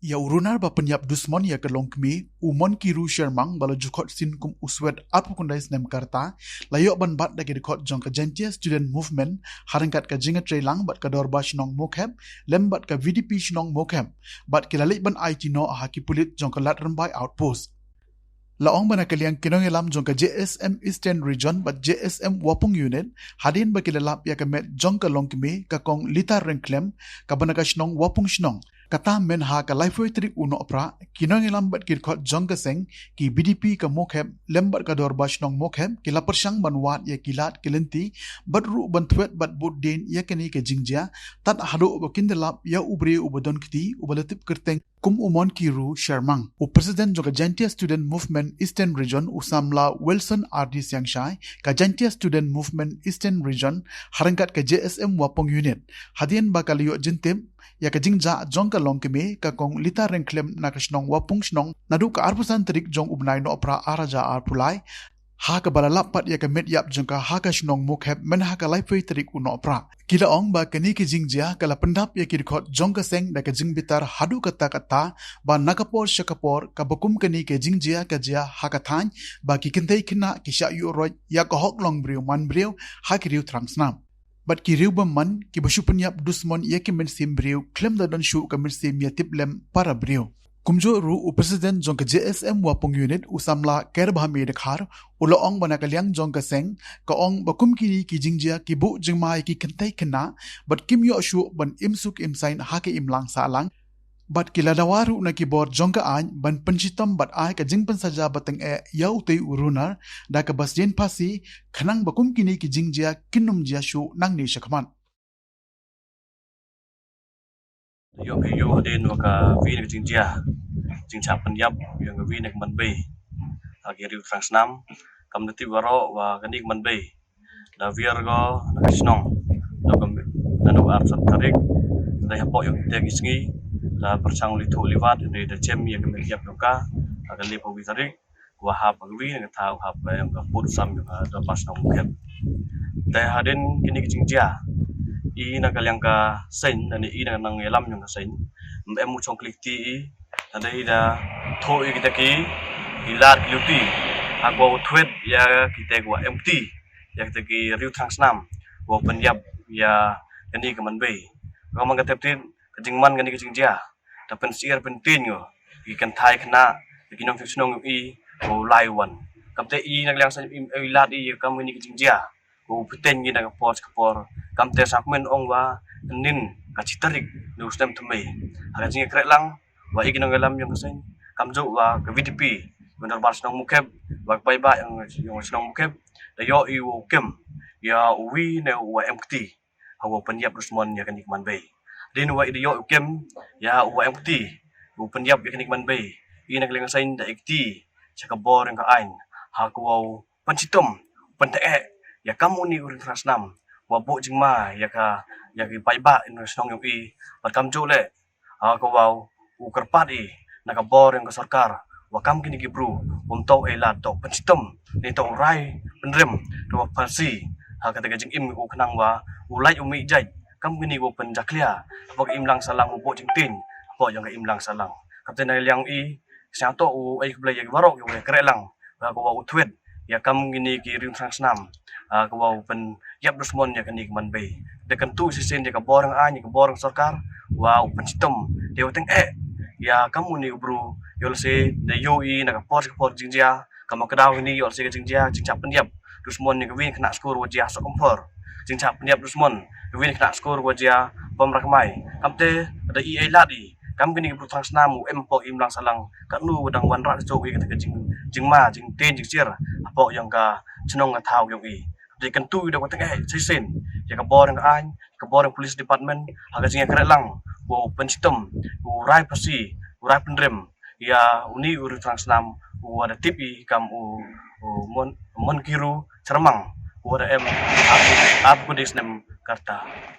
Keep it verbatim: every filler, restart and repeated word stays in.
Ïa u runar ba pynïap dusmon ïa ka longkmie, u Monkiru Shermang, ba la ju khot sin kum u Swet arphew khyndai snem ka rta, la ïoh ban bat da ki dkhot jong ka Jaintia Student Movement, ha ryngkat ka Jingïatreilang bad ka Dorbar Shnong Mawkhep, lem bad ka V D P Shnong Mawkhep, bad ki la leit ban aiti noh ha ki pulit jong ka Ladrymbai Outpost. La ong ba na ka liang ki nongïalam jong ka J S M Eastern Region bad J S M Wapung Unit, hadien ba ki la lap ïa ka met jong ka longkmie, ka Kong Lita Ryngkhlem, kaba na ka shnong Wapung Shnong. Kata mynhynnin ha ka laiphew tarik u Nohprah, ki nongïalam bad ki dkhot jong ka seng, ki V D P ka Mawkhep, lem bad ka Dorbar Shnong Mawkhep, ki la pyrshang ban wad ïa ki lad ki lynti, bad ruh ban thwet bad bud dien ïa kane ka jingjia, tad haduh ba kin da lap ïa u briew uba don kti, uba la tip kyrteng kum u Monkiru Shermang. U President jong ka Jaintia Student Movement Eastern Region, u samla Wilson R D Siangshai, ka Jaintia Student Movement Eastern Region, ha ryngkat ka J S M Wapung Unit. Hadien ba ka la ïoh jingtip ïa ka jingjia jong ka longkmie, ka Kong Lita Ryngkhlem na ka shnong Wapung Shnong, naduh ka arphew san tarik jong u bnai Nohprah ar hajar arphew lai, ha kaba la lap pat ïa ka met ïap jong ka ha ka shnong Mawkhep mynhynnin ha ka laiphew tarik u Nohprah. Ki la ong ba kane ka jingjia ka la pyndap ïa ki dkhot jong ka seng da ka jingbitar haduh katta katta, ba na ka por sha ka por, kaba kum kane ka jingjia ka jia ha ka thaiñ, ba ki kynthei khynnah ki shah ïuh roit ïa ka hok long briew man briew ha ki riew thrang snam. Bad ki riew bymman, kiba shu pynïap dusmon ïa ki mynsiem briew, khlem da don shuh ka mynsiem ïa tip lem para briew. Kumjuh ruh u President jong ka J S M Wapung Unit, u samla Kerbhami Dkhar, u la ong ba na ka liang jong ka seng, ka ong ba kum kine ki jingjia ki buh jingma ïa ki kynthei khynnah, bad kim ïoh shuh ban im suk im saiñ ha ka imlang sahlang. Bad ki la dawa ruh na ki bor jong ka aiñ ban pynshitom bad ai ka jingpynsaja ba tyngeh ïa utei u runar, da kaba sdien phasi, khnang ba kum kine ki jingjia kin ym jia shuh nangne shakhmat. Ïoh ki ïoh hadien wa ka wi na ka jingjia, jingshah pynïap ïa ka wi na ka man bei ha ki riew thrang snam. Kam da tip waroh wa kane ka man bei da wiar ko na ka shnong, da ka mi-, da ka arphew san tarik, da hapoh ïa kita ki sngi, da pyrshang li thuh li wad, da, da jem ïa ka met ïap ïa ka ha ka laiphew wi tarik, wa hap ha ka wi na ka thaw hap ïa ka pud sam ïa ka Dorbar Shnong Mawkhep. Te hadien kine ki jingjia, i na ka liang ka seng, da ni i na ka nongïalam ïa ka seng, em u chong klik ti i, da dei da thuh ïa kita ki, ki lad ki luti, ha ka wa u thwet ïa kita ki wa em kti, ïa kita ki riew thrang snam, wa pynïap ïa kane ka man bei. Ka man ka tep tin, ka jingman kane ka jingjia, da pynsyier pyntien ko, ki kynthei khynnah, ki nongshong shnong i, ko lai wan. Kam te i na ka liang seng i, i lad i, kam kane ka jingjia, ko pyntien ki na ka por ka por. Kam te sa kmen ong wa, nin ka chi tarik, nu snem tymmen. Ha ka jingkhreh lang, wa i ki nongïalam ïa ka seng, kamjuh wa ka V D P, wa Dorbar Shnong Mawkhep, wa ka paidbah ïa ka shnong Mawkhep, da ïoh i wa u kem, ïa u wi ne u wa em kti, ha ka wa u pynïap dusmon ïa kane ka man bei. Hadien wa i da ïoh u kem, ïa u wa em kti, u pynïap ïa kane ka man bei. I na ka liang seng da i kti, sha ka bor ïa ka aiñ, ha ka wa u pynshitom, pynteh, ïa kam uni u riew thrang snam, wa buh jingma, ïa ka, ïa ki paidbah, ïa ka shnong ïa i, bad kamjuh le, ha ka wa u kyrpad i, na ka bor ïa ka sorkar, wa kam kine ki bru, um toh ei lad toh pynshitom, ne toh u rai pynrem, toh wa phasi, ha kata ka jingim u khnang wa, u lait u mih jait, kam kine wa pynjakhlia, hapoh ka imlang sahlang u buh jingtien, hapoh ïa ka imlang sahlang. Kata na liang i, sha toh u ei khublei ïa ki waroh, ïa u khreh lang, wa ka wa u thwet, ïa kam kine ki riew thrang snam, ha ka wa u pynïap dusmon ïa kane ka man bei. Da kyntu shisien ïa ka bor ïa ka aiñ, ïa ka bor ïa ka sorkar, wa u pynshitom, te wa tyngeh, ïa kam uni u bru, ïoh lehse, da ïoh i na ka por ka por jingjia, ka ma ka daw ini ïoh lehse ka jingjia, jingshah pynïap dusmon ïa ka wi khynnah skul wa jia Sohkymphor. Jingshah pynïap dusmon, ka wi khynnah skul wa jia Pom Rakmai. Kam te, da i ei lad i, kam kine ki bru thrang snam u em hapoh imlang sahlang, katno wa dang wanrah jong i kata ka jing, jingma, jingtien, jingsyier, hapoh ïa ka shnong ka thaw ïa i. Te kyntu i da wa tyngeh shisien, ïa ka bor ïa ka aiñ, ka bor ïa ka police department, ha ka jingkhreh lang, wa u pynshitom, u rai phasi, u rai pynrem, ïa uni u riew thrang snam, u wa da tip i kam u, u Mon, Monkiru Shermang, u wa da em, ap, ap kudi snem ka rta.